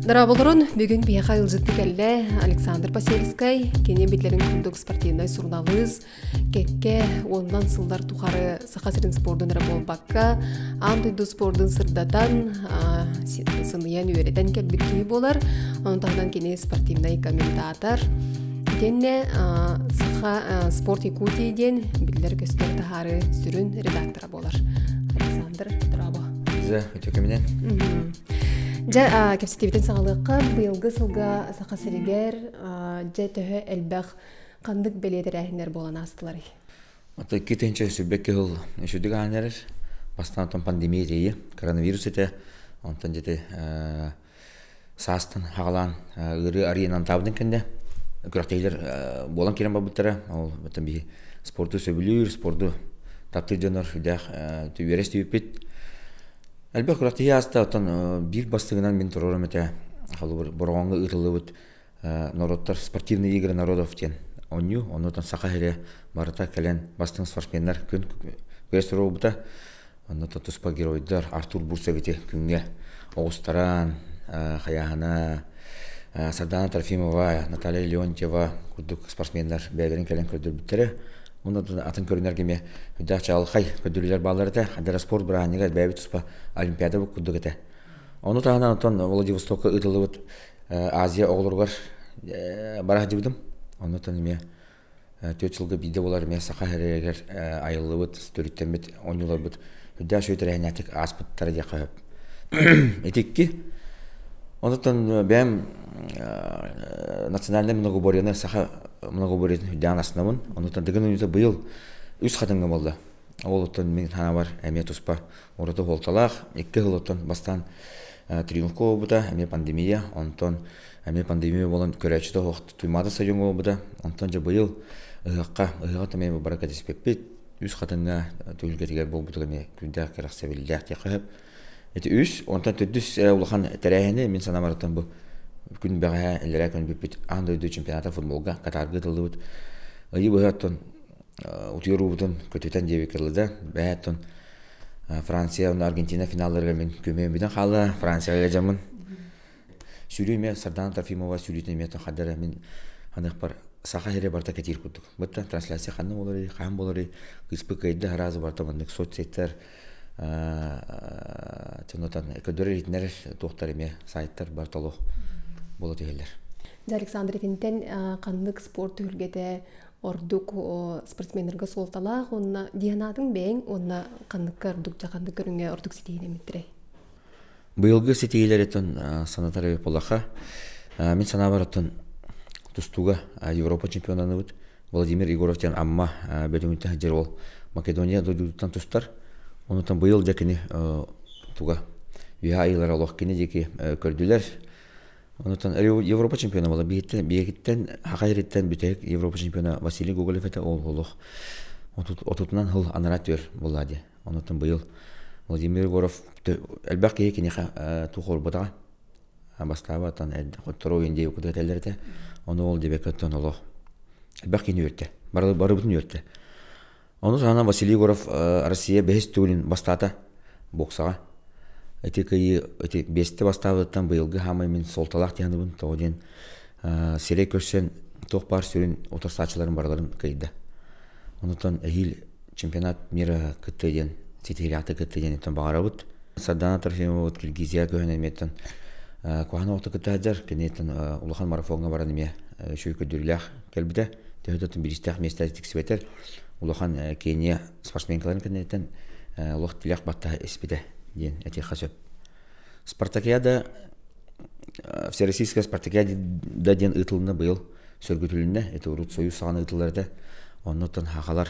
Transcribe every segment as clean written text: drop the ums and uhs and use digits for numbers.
Дорооболорун, бүгүн биһиэхэ ыалдьытты кэллэ Александр Посельскай, кини биллэрин курдук спортивнай суруналыыс, кэккэ уонунан сыллар тухары Саха сирин спордун эрэ буолбакка, аан дойду спордун сырдатан, сыныйан үөрэтэн кэлбит киһи буолар. Ону таһынан кини спортивнай комментатор. Итиэннэ Саха спорт Якутии диэн биллэр-көстөр таһаары сүрүн редактора буолар. Александр, дорообо. Лиза, үтүө кэминэн. Дьэ, кэпсэтиибитин саҕалыахха. Быйылгы сылга Саха сиригэр дьэ төһө элбэх ханнык бэлиэ тэрээһиннэр буолан аастыларый? Ата 2021 сыл үчүгдүк аан эрэр. Бастаан отон пандемия тиийэ, коронавирус этэ. Онтон дьэти саастан хаҕалаан ыарыы арыйынан таабытын кэннэ күрэхтэһиилэр буолан киирэн барбыттара. Ол оттон биһи спорту сөбүлүүр, спорду таптыыр дьоннор сүрдээх үөрэ истибиппит. Элбэх күрэхтэһии ааста, оттон биир бастыҥынан мин туруорум этэ. Холобур, Бороҕоҥҥо ыытыллыбыт норуоттар спортивные игры народов диэн оонньуу. Оннуттан Саха сирэ барыта кэлэн бастыҥ спортсменнар күн күрэс туруорбута. Оннуттан туспа геройдар Артур Бурцевити күҥҥэ оҕустаран, хайааһына Сардана Трофимова, Наталья Леонтьева курдук спортсменнар бэйэлэрин кэлэн көрдөрбүттэрэ. Уонна атын көрүнэргэ эмиэ үрдээх чаҕылхай көрдөрүүлэр бааллар этэ. Хадара спорт бырааһынньыга бэйэбит туспа Олимпиада курдук этэ. Ону таһынан оттон Владивостокка ыытыллыбыт Азия оҕолоругар бара сылдьыбытым. Оннуттан эмиэ 4 сылга биирдэ буолар эмиэ Саха сиригэр айыллыбыт, төрүттэммит оонньууларбыт үрдээх үчүгэй тэрээһиннээхтик ааспыттара диэххэ сөп. Ити икки. Онтон бэйэм национальнай многоборьены саха многоборьетын үрдээн астынабын. Онтон Дыгын оонньуута быйыл үс хатыҥҥа буолла. Ол оттон мин санаабар эмиэ туспа ураты суолталаах. Икки сыл оттон бастаан триумфка буолбута, эмиэ пандемия. Онтон эмиэ пандемия буолан көрөөччүтэ суох Туймаада стадиоҥҥа буолбута. Онтон дьэ быйыл ыһыахха, ыһыаҕа эмиэ бары кэтэспиппит. Үс хатыҥҥа түһүлгэтигэр буолбутугар эмиэ күүрдээх кэрэхсэбиллээх диэххэ сөп. Ити үс, онтон төрдүс улахан тэрээһини мин санаабарыттан бу күн бэҕэһээ иллэрээ күн бүппүт аан дойду чемпионата футболга Катарга ыытыллыбыт ыйы быһа оттон утуйар уубутун көтүтэн диэбиккэ дылы да бэһээ оттон Франция уонна Аргентина финалларыгар мин көмөйөн бүтэн хаалла Францияга дьаммын сүүрүү эмиэ Сардана Трофимова сүүрүүтүн эмиэ хадара мин ханыахпар саха сирэ барыта кэтиир курдук бытта трансляция ханна буоларый хаһан буоларый кыыспыт кыайда араас барыта маннык соцсеттэр Тонотон көрдөрөр иһитиннэрэр туохтар эмиэ сайтар бар толух буола түһэллэр. Дьэ, Александр итинтэн ханнык спорт түһүлгэтэ ордук спортсменнарга суолталаах уонна дианаатыҥ бэйэҥ уонна ханныкка ордук дьэ ханнык көрүҥҥэ ордук ситиһиилэммиттэрэй? Быйылгы ситиһиилэриттэн санатар эбит буоллахха, мин санаабар оттон тустууга Европа чемпионаныбыт Владимир Егоров диэн Амма бөдөҥүттэн сылдьар уол Македония дойдутуттан тустар. Онутан быйыл дьэ кини туга үөһэ айыылара олох кини диэки көрдүлэр. Онутан Европа чемпиона буолла. Биһиттэн биһигиттэн Хаха сириттэн бүтэһик Европа чемпиона Василий Гоголев этэ ол олох отутунан сыл анараа түөр буолла дии. Онутан быйыл Владимир Егоров элбэх киһи киниэхэ туох олорбутаҕа бастаабаттан хоттороо индия куда этэллэр этэ. Ону ол диэбэккэ оттон олох элбэх киһини үөртэ. Барыбытын үөртэ. Ону таһынан Василий Егоров Россия бэһис төгүлүн бастаата боксаҕа. Ити кыйыы ити биэстэ бастаабытыттан быйылгы хаамай мин суолталаах диһаныбын тоҕо диэн сирэй көрсөн туох баар сүрүн утарсааччыларын барыларын кыйда. Онутан эһиил чемпионат мира кытта диэн ситиһиилээхтик кытта диэн иттэн баҕарабыт. Сардана Трофимовабыт Киргизия көһөн эмиэттэн куһаҕан оҕото кытта сылдьар. Киниттэн улахан марафоҥҥа баран эмиэ үчүгэй көрдөрүүлээх кэлбитэ. Төһө да бириистээх миэстэ тиксибэтэр. Улахан Кения спортсменкаларын кэнниттэн олох тилэх баттаһа испитэ диэн этиэххэ сөп. Спартакиада Всероссийская спартакиада диэн ыытылынна быйыл сөргүтүлүннэ. Это урут Союз саҕана ыытыллар этэ. Оннуттан хахалар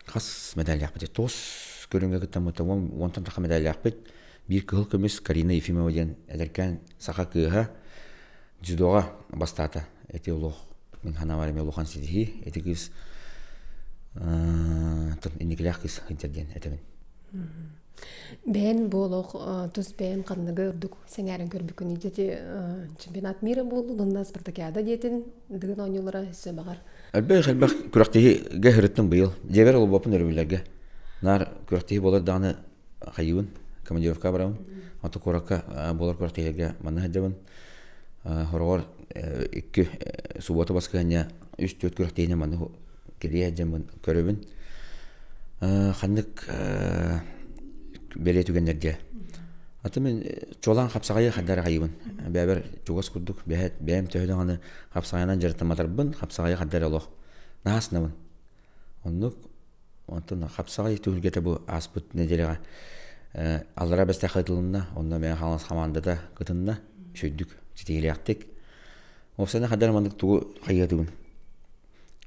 хас медальлаахпыт тоҕус көрүҥҥэ кыттаммыта уонтан таха медальлаахпыт. Биир кыһыл көмүс Карина Ефимова диэн эдэркээн саха кыыһа дзюдоҕа бастаата. Эти олох мин санаабар эмиэ улахан ситиһии. Ити кыыс инникилээх кыыс сылдьар диэн этэбин. Бэйэн бу олох тус бэйэн ханныгы ордук сэҥээрэн көрбүккүн ити чемпионат мира буоллун уонна спартакиада диэтин Дыгын оонньуулара өссө баҕар. Элбэх элбэх күрэхтэһиигэ сырыттым быйыл. Дьиэбэр олбоппун өрөбүллэргэ. Наар күрэхтэһии буолар даҕаны хайыыбын, командировка барабын. Ото куоракка буолар күрэхтэһиилэргэ манна сылдьабын. Хороҕор икки суббота баскыһыанньа үс-түөрт күрэхтэһиини манна кэлиэ сылдьаммын көрөбүн. Ханнык бэлиэ түгэннэргэ. Аты мин чуолаан хапсаҕайы хайдах эрэ хайыыбын. Бэйэбэр чугас курдук бэйэм төһө даҕаны хапсаҕайынан дьарыктамматарбын, хапсаҕайы хайдах эрэ олох наһаа сынабын. Оннук онтон хапсаҕай түһүлгэтэ бу ааспыт нэдиэлэҕэ аллараа Бэстэххэ ыытылынна, онно Мэҥэ Хаҥалас хамаандата кытынна, үчүгэйдик, ситиһиилээхтик. Уопсайынан хайдах эрэ маннык тугу хайыатыбын.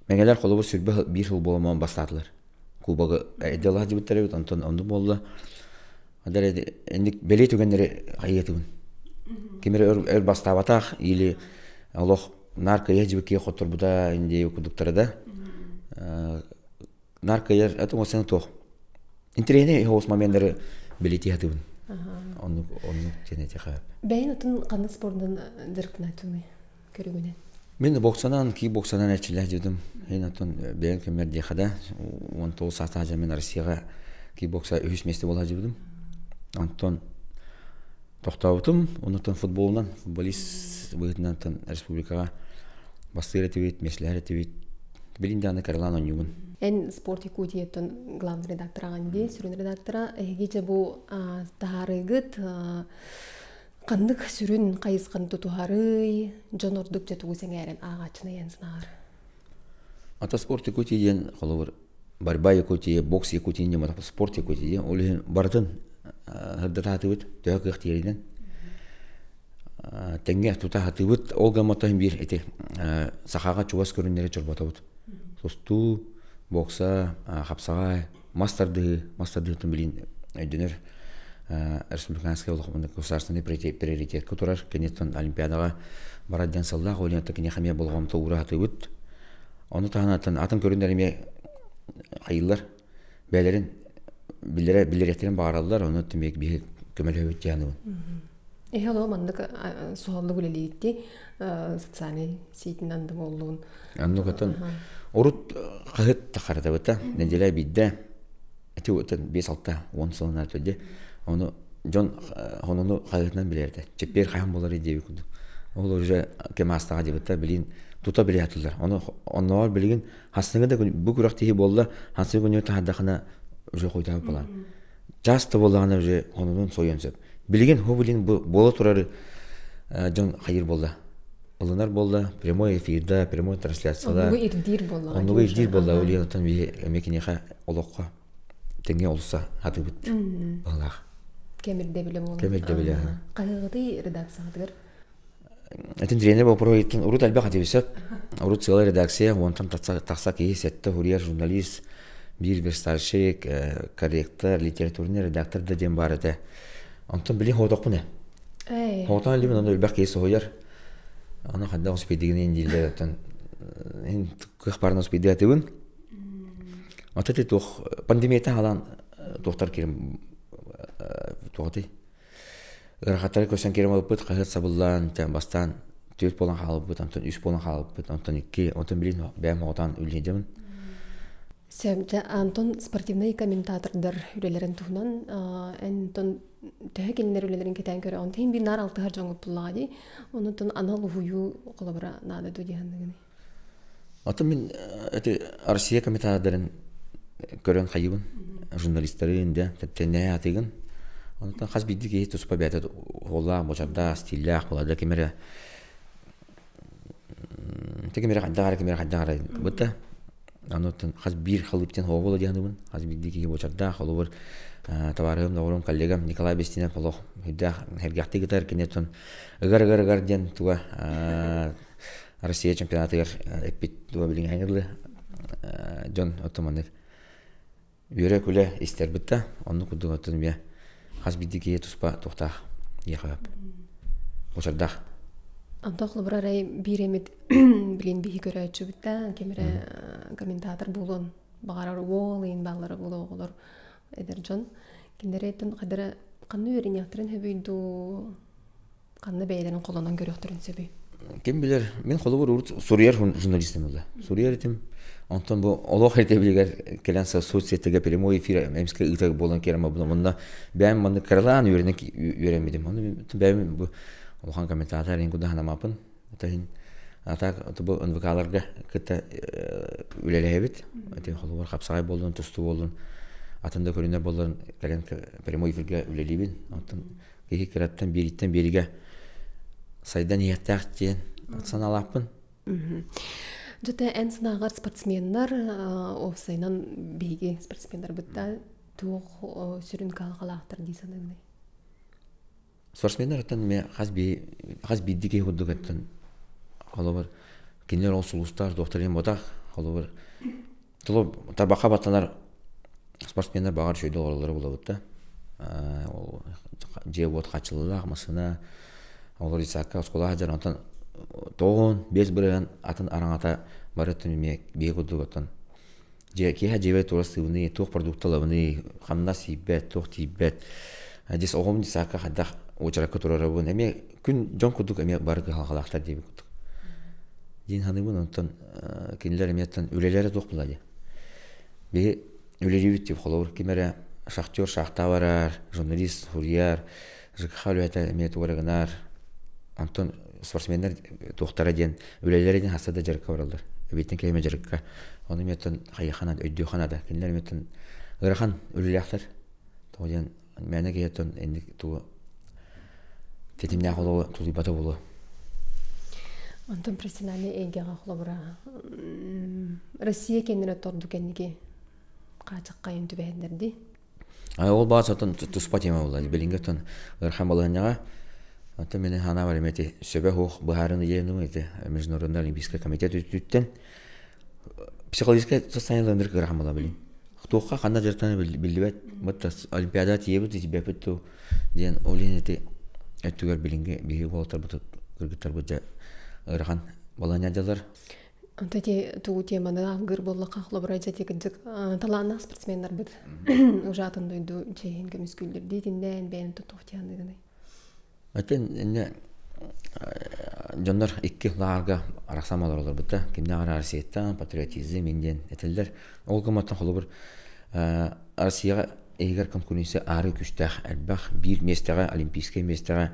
Мэҥэлэр холобур сүрбэ биир сыл буоламмын бастаатылар. Кубогы эрдэ сылдьыбыттар эбит, онтон оннук буолла. Инник бэлиэ түгэннэри хайыатыбын. Ким эрэ өр бастаабатах или олох наар кыайа дьибиккигэ хотторбута индия курдуктара да наар кыайар это оҥостон туох интэриэһинэй соҕус моменнары бэлиэтии сатыыбын оннук оннук диэн этиэхэ Бэйэн отун ханнык спордун дьарыктанааччыный көрүгүнэн? Мин боксанан, кикбоксанан эрчиллэ сылдьыбытым. Ин оттон бэйэм кэммэр диэхэ да, 19 саастаах дьон мин Россияҕа кикбокса үһүс миэстэ буола сылдьыбытым. Онтон тохтообутум. Онтон футболунан, футболист быһыытынан республикаҕа бастыыр этибит, миэстэлэһэр этибит. Билин даҕаны кыралаан оонньуубун. Эн Спорт Якутияттан главный редактора дии, сүрүн редактора. Эһиги дьэ бу таһаарыыгыт ханнык сүрүн хайысханы тутуһарый, дьон ордук дьэ тугу сэҥээрэн ааҕааччыны ыйан санаҕар? Ата Спорт Якутия диэн холобур борьба Якутии, бокс Якутии ньымата спорт Якутии диэн ол иһин барытын сырдатаатыбыт төһө кыах тиэринэн тэҥҥэ тута сатыыбыт ол гымматан биир ити сахаҕа чугас көрүҥнэри чорботобут тустуу бокса хапсаҕай мас тардыһыы мас тардыһыытын билин өйдөнөр республиканскай государственный приоритетка турар киниттэн олимпиадаҕа барар диэн сыллаах ол иһин киниэхэ эмиэ болҕомто уура сатыыбыт ону таһынан атын көрүҥнэр эмиэ хайыыллар бэйэлэрин биллэрэ биллэриэхтэрин баҕараллар ону эмиэ биһи көмөлөһөбүт дии саныыбын Эһи олоо маннык суһаллык үлэлиитти социальный сетинэн да буоллун. Оннук отон урут хаһыт тахаратабыта неделя биирдэ ити отон 5-6-10 сылынан төрдө ону дьон хонуну хаһыатынан билэрдэ чэппиэр хаһан буолар диэби курдук ол уже кэм аастаҕа диэбиттэр билигин тута билэ сатыыллар ону оннооҕор билигин хастыҥы да күн бу күрэхтэһии буолла хастыҥы күнү таһардахына уже хойутаабыт буолан часто буоллаҕына уже хонунун сойуон сөп билигин хо билин бу буола турары дьон хайыр буолла ылынар буолла прямой эфирда прямой трансляцияда оннугу ирдиир буолла оннугу ирдиир буолла ол иһин биһи эмиэ киниэхэ олоххо тэҥҥэ олуса сатыыбыт баҕалаах кэмирдэбилэ буолла кэмирдэбилэ хаһыаҕытый редакцияҕытыгар Этин тренер боппуруоһуттан урут элбэх этибит сөп. Урут сыала редакция, уонтан тахса киһи, сэттэ хурьер, журналист, биир верстальщик, корректор, литературный редактор да диэн баар этэ. Онтон билин хоотохпун ээ. Хоотоон илибин ону элбэх киһи соһуйар. Аны хайдах успейдигин дииллэр оттон кыах баарына успейдиатыбын. Ата ти туох пандемияттан халаан туохтар кирим туохатый Ыарахаттары көрсөн киирэн барбыппыт, хаһыат сабыллан, бастаан түөрт буолан хаалбыппыт, онтон үс буолан хаалбыппыт, онтон икки, онтон билигин бэйэм оҕотоон үлэлиибин. Сөп, Антон спортивнай комментатордар үлэлэрин туһунан Антон төһө кинилэр үлэлэрин кэтээн көрө, онтон иһин биир наар алтыһар дьоҥҥут буллаҕа дии. Онтон анал уһуйуу холобура наада дуу дии саныыгыный? Атын мин эти Россия комментатордарын көрөн хайыбын, журналистарын да тэннэһэ атыгын. Онтон хас биирдии киһи туспа бэйэтэ уоллаах, бочардаах, стиллээх буолар да ким эрэ ким эрэ хайдах эрэ, ким эрэ хайдах эрэ бытта. Онуттан хас биир халыыптан хоһо буола дии саныыбын. Хас биирдии киһи бочардаах, холобур табаарыһым, доҕорум, коллегам Николай Бестинов олох үрдээх сэргэхтик ытар, киниттэн ыгар-ыгар-ыгар диэн туга Россия чемпионатыгар эппит туга билиҥҥэ дылы дьон оттон маннык үөрэ-күлэ истэрбит да оннук курдук оттон эмиэ хас биирдии киһи туспа туохтаах диэхэ сөп бочардаах Онтон холобура арай биир эмит билин биһи көрөөччүбүт да ким эрэ комментатор буолуон баҕарар уол ыйын бааллара буолуо оҕолор эдэр дьон кинилэри хадара ханна үөрэниэхтэрин сөбүй дуу Ханна бэйэлэрин холонон көрүөхтэрин сөбүй? Ким билэр, мин холобур урут суруйар журналистым буолла. Суруйар этим. Онтон бу олох ирдэбилигэр кэлэн соцсетигэ прямой эфир эмискэ ыытар буолан кэлэн мунна бэйэм маннык кыралаан үөрэнэ үөрэммитим. Ону бэйэм бу улахан комментатор ин куда ханамапын. Отаһин атак бу НВК-ларга кытта үлэлэһэбит. Ити холобур хапсаҕай буоллун, тустуу буоллун, атын да көрүнэр буоллун кэлэн прямой эфиргэ үлэлиибин. Онтон киһи кыраттан биириттэн бииригэ сайдан иһиэхтээх диэн санаалаахпын. Дьэ эн санааҕар спортсменнар уопсайынан биһиги спортсменнарбыт туох сүрүн кыһалҕалаахтар дии саныыгыный? Спортсменнар оттон эмиэ хас хас биирдии киһи курдук оттон холобур кинилэр ол сулустар туохтар иһин ботах холобур толу табахха баттанар спортсменнар баҕар үчүгэй олороллоро булабыт да дьиэ-уот хааччыллыылаах массыына олор исаакка оскуолаҕа сылдьар онтон 95% атын араҥата бары өттүн эмиэ биһи курдук оттон дьиэ киэһэ дьиэбэр тура сыыбыный туох продукта ылабыный хамнас тиийбэт туох тиийбэт дьис оҕом десакка хайдах уочаракка турарабын эмиэ күн дьон курдук эмиэ бары кыһалҕалаахтар диэбит курдук диин саныыбын онтон кинилэр эмиэ үлэлэрэ туох була дии биһи үлэлиибит дип холобур ким эрэ шахтер шахта барар журналист суруйар ЖКХ үлэһитэ эмиэ тугу эрэ гынар онтон спортсменнар туохтара диэн үлэлэрэ диэн хаста да дьарыкка бараллар эбиитин кэлимэ дьарыкка ону эмиэ хайыхана өйдүөххэ наада кинилэр эмиэ ыарахан үлэлээхтэр тоҕо диэн мээнэ киһи оттон инник тугу тэтимнээх олоҕу тулуйбата буолуо. Онтон профессиональнай эйгэҕэ холобура Россия кэннирэ торду кэнники хаачыккайын түбэһэннэрди. Ол баас оттон туспа тема буолла. Билиҥҥи оттон ыарахан балаһыанньаҕа оттон мин санаабар эмиэ ити сөбө суох быһаарыны диэн ити Международный олимпийский комитет өттүттэн психологическай состояние ынырык ыарахан буола билин. Туохха ханна дьарыктана биллибэт. Вот олимпиада тиийэбит тиийбэппит ту диэн ол иһин ити өттүгэр билиҥҥи биһиги уолаттарбыт кыргыттарбыт дьэ ыарахан балаһыанньа дьалар. Онто ити тугу теманы алгыр буоллахха холобура дьэ ити кырдьык талааннаах спортсменнарбыт уже атын дойду чэйин көмүскүүллэр диитиннээн бэйэн тутуох дианыгыный. Атын инне дьоннор икки лаарга арахсан олороллорбут да кимнээх Россияттан патриотизм диэн этэллэр. Ол гымматтан холобур Россияҕа иһигэр конкуренция аары күүстээх элбэх биир миэстэҕэ олимпийскай миэстэҕэ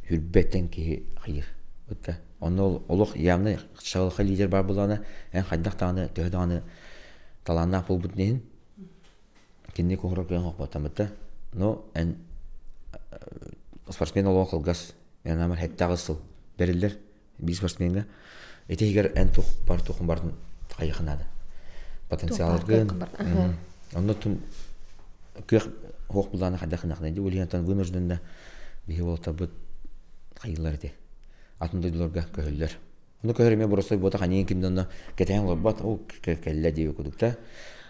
хүрбэттэн киһи хайыр. Бытта онно олох явно чаҕылхай лидер баар буоллаҕына эн хайдах даҕаны төһө даҕаны талааннаах буолбутун иһин кинини куһурар кыаҕын хохботтаммыта но эн спортсмен олоҕо кылгас эн амар 7 сыл бэриллэр биир спортсмеҥҥа ити иһигэр эн туох бар туохун барын хайыахха наада потенциалгын онно тун кыах хуох булааны хайдах гынахына ди улиһантан вынужден да биһи уолаттарбыт хайыылар ити атын дойдуларга көһөллөр. Ону көһөр эмиэ боростой буотах аньыын ким да онно кэтэһэн олорбот, ол кэллэ диэбит курдук да.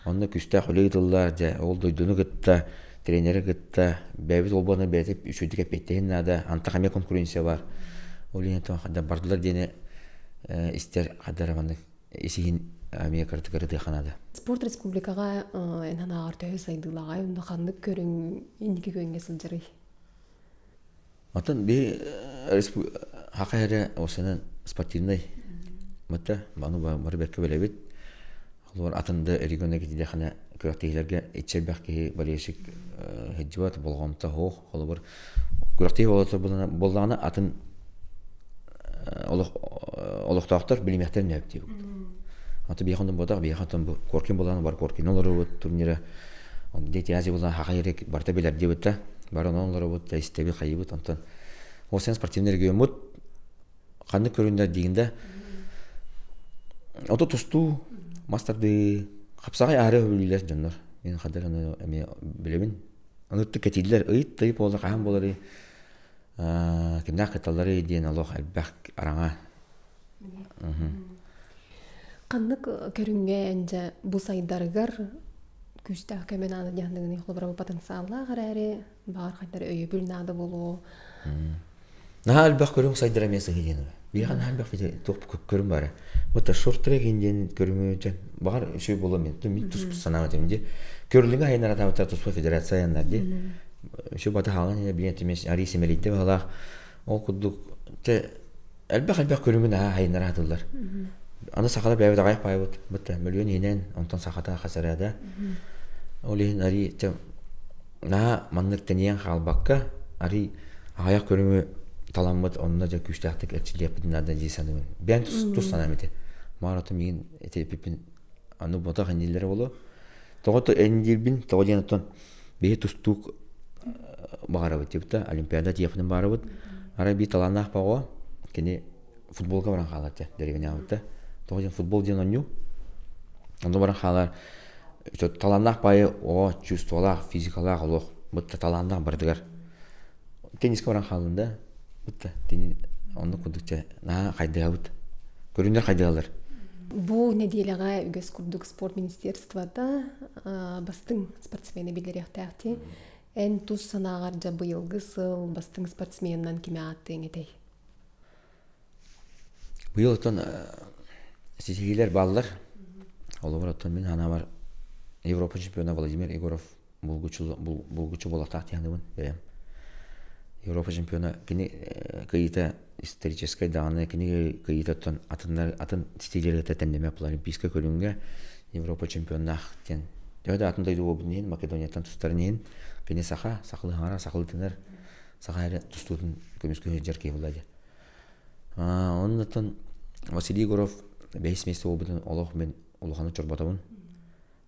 Онно күүстээх үлэ ыытыллар, дьэ ол дойдуну кытта, тренери кытта, бэйэбит олбуонар бэйэтэ үчүгэйдик эппиэттэһин наада, антах эмиэ конкуренция бар. Ол иһин бардылар диэни истэр хадара маннык исиһин эмиэ кыратык ырытыахха наада. Спорт республикаҕа эн санааҕар төһө сайдыылааҕай, онно ханнык көрүҥ инники күөҥҥэ сылдьарый? Оттон биһи Саха эрэ осынан спортивнай мата маны бары бэркэ билэбит. Холобур атын да регионҥа киирдэххинэ күрэхтэһиилэргэ иччи элбэх киһи болельщик сылдьыбат, болҕомто суох. Холобур күрэхтэһии буоллаҕына атын олохтоохтор билимиэхтэрин сөп диэбит. Аты биһиэхэ оннук буолбатах, биһиэхэ оттон бу Коркин буоллаҕына бар Коркин олоробут турнира. Дети Азии буоллаҕына Саха эрэ барыта билэр диэбит да. Бары онон олоробут, истэбит, хайыбыт. Онтон ол сен спортивный региоммут ханнык көрүннэр диигин да ото тустуу, мас тардыы, хапсаҕай аһары өбүлүүлэр дьоннор. Мин хаддар ону эмиэ билэбин. Аны кэтииллэр, ыйыт-тыйып буолар, хаһан буоларый, кимнээх кытталларый диэн олох элбэх араҥа. Ханнык көрүҥҥэ эн бу сайдарыгар күүстээх көмө наада диэхныгыный холобура потенциаллаах эрээри баҕар хайдар өйөбүл наада буолуо. Наһаа элбэх көрүҥ сайдара эмиэ сыһы диэн биһиэхэ наһаа элбэх туох көрүҥ баара. Вот шорт-трек диэн көрүҥү дьэн баҕар үчүгэй буолуо мин мин тус санаам этим ди. Көрүлүҥэ айаннар атаабыттар туспа федерация айаннар ди. Үчүгэй бата хаалан билиэн тимес арий сэмэлийдэ баһалаах ол курдук те элбэх элбэх көрүҥү наһаа айаннар атыллар. Аны сахалар бэйэбит аҕыйах баайбыт бытта мөлүйүөн иһинэн, онтон сахата хасарада. Ол иһин арий наһаа маннык тэнийэн хаалбакка, арий аҕыйах көрүҥү таламмыт онно дьэ күүстээхтик эрчиллиэхпитин наада дии саныыбын. Бэйэм тус санаам ити. Маар ото миигин ити эпиппин аны ботах иннилэрэ боло. Тоҕо инниирбин, тоҕо диэн оттон биһи тустуук баҕарабыт диэбитэ, Олимпиада тиэхпитин баарабыт. Арай биир талааннаах баҕа кини футболга баран хаалар дьэ дэриэбинэҕэ Тоҕо диэн футбол диэн оонньуу. Онно баран хаалар талааннаах баайы оҕо чувстволаах, физикалаах олох бытта талааннаах барытыгар. Теннискэ баран хааллын да бытта оннук курдук дьэ наһаа хайдыһабыт. Көрүннэр хайдыһалар. Бу нэдиэлэҕэ үгэс курдук спорт министерствота бастыҥ спортсмены биллэриэхтээхти. Эн тус санааҕар дьэ быйылгы сыл бастыҥ спортсменынан кими ааттыаҥ этэй? Быйыл оттон ситиһиилэр бааллар. Холобур, оттон мин санаабар Европа чемпиона Владимир Егоров булгуччу буолуохтаах диэн бэйэм. Европа чемпиона кини кыйыта историческай даҕаны кини кыйыытаттан атыннар атын ситиилэри кытта тэҥнэмэ олимпийскай көрүҥҥэ Европа чемпионнаах диэн төһө да атын дойду буолбутун иһин Македонияттан тустарын иһин кини саха сахалыы хаҥара сахалыы тынар саха эрэ тустуутун көмүскүү сылдьар киһи буолла дии. Оннуттан Василий Егоров бэһис миэстэ буолбутун олох мин улаханнык чорботобун.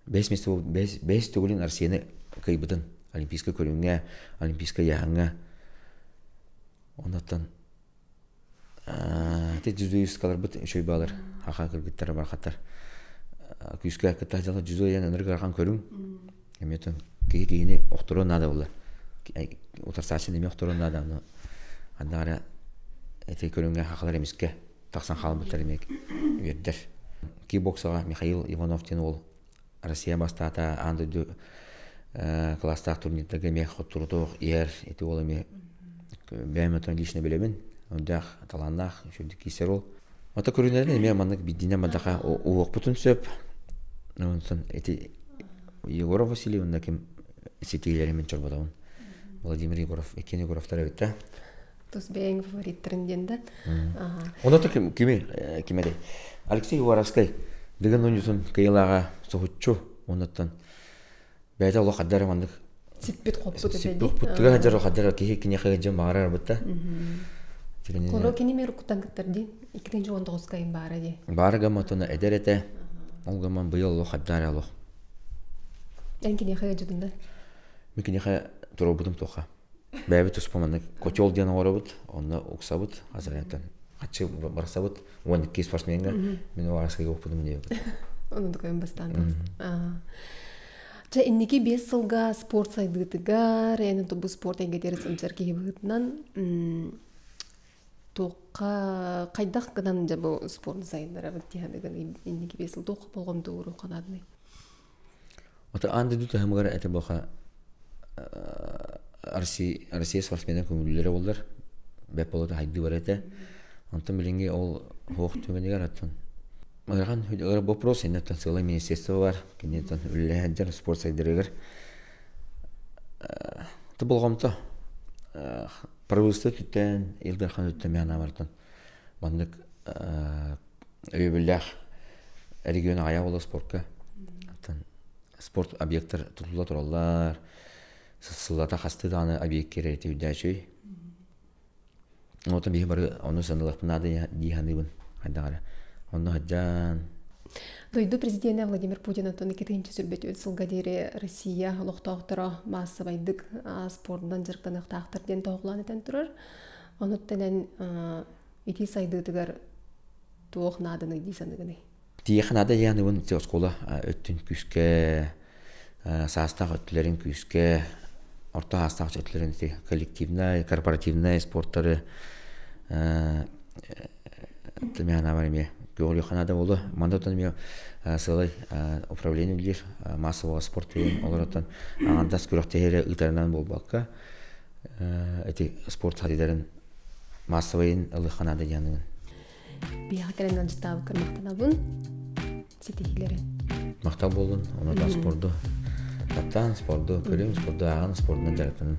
Бэһис миэстэ буолбут бэһис төгүлүн Россияны кыайбытын олимпийскай көрүҥҥэ, олимпийскай ыйааһыҥҥа. Оннуттан ити дзюдоисткаларбыт үчүгэй баалар хаха кыргыттара барахаттар күүскэ кытта дьала дзюдо диэн ынырык ыарахан көрүҥ. Эмиэ киһи киһини охторуон наада буолла. Утарсааччыны эмиэ охторуон наада. Ону ханна эрэ ити көрүҥҥэ хахалар эмискэ тахсан хаалбыттар эмиэ үөрдэр. Кикбоксаҕа Михаил Иванов диэн уол Россия бастаата аан дойду кылаастаах турнирдарга эмиэ хотторутуох иһэр. Ити уол эмиэ бэйэм отон лично билэбин. Ондаах талааннаах үчүгдүк киирсэр уол. Ото көрүнэрин эмиэ маннык биддинэн мадаха уһуохпутун сөп. Онтон ити Егоров Василий уонна ким ситиилэрин мин чорботобун. Владимир Егоров, иккиэн Егоровтар эбит да. Тус бэйэҥ фавориттарын диэн да. Онно ким кими ким этэй? Алексей Уваровскай Дыгын оонньуутун кыйылааҕа соһуччу оннуттан бэйэтэ олох хаддар маннык сиппит хоппут сиппит хаддар хаддар киһи киниэхэ дьон баҕарар бытта. Коро кини мер куттан кыттар ди 2019 кайын баара ди. Баара гамма эдэр этэ. Ол гамман быйыл олох хаддар олох. Эн киниэхэ ыдьытын да? Мин киниэхэ туруорбутум туохха. Бэйэбит туспа маннык котел диэн оҥоробут, онно уксабыт, азарыттан хаччы барсабыт, 12 спортсменга мин уарасыга укпутум диэбит. Ону дукайын бастаан Чэ, инники 5 сылга спорт сайдыытыгар, эн бу спорт эйгэтигэр сылдьар киһи быһыытынан туохха хайдах гынан дьэ бу спорт сайыннарабыт диһаныгын инники 5 сыл туох болҕомто ууруохха наадыный? Ото аан дойду таһымыгар этэ буоха Россия, Россия спортсменын көҥүллэрэ буоллар бэп болото хайдыы бар этэ. Онтон билиҥҥи ол хуох түгэнигэр оттон ыарахан вопрос иннеттэн сыалай министерство бар киниттэн үлэлэһэн спорт сайдарыгар ты болҕомто правительство түттэн Ил Дархан түттэн мээнэ бартан маннык өйөбүллээх регион аҕыйах буола спортка спорт объектар тутулла тураллар сыллата хастыы даҕаны объект киирэр ити үрдээчүй Оттон биһи бары ону саныылахпын наада дии саныыбын хайдах эрэ онно сылдьан Дойду президенэ Владимир Путин оттон 2024 сылга диэри Россия олохтоохторо маассабайдык спордунан дьарыктаныахтаахтар диэн тоһоҕолоон этэн турар. Онуттан эн ити сайдыытыгар туох нааданы дии саныгыный? Тиийиэххэ наада дии саныыбын оскуола өттүн күүскэ саастаах өттүлэрин күүскэ орто саастаах өттүлэрин ити коллективнай, корпоративнай спорттары тымяна эмиэ көҕүлүөххэ наада буолуо. Манна оттон эмиэ сыалай управление үлэлиир массового спорт деген олоротон аҥардас күрэхтэһиири ыытарынан буолбакка ити спорт хатыдарын массовайын ылыахха наада диэн Биһиэхэ кэлэн ыалдьыттаабыккар махтанабын. Ситиһиилэрин. Махтал буоллун. Онон спорду таптаан, спорду көрүҥ, спорду ааҕан, спордунан дьарыктанын.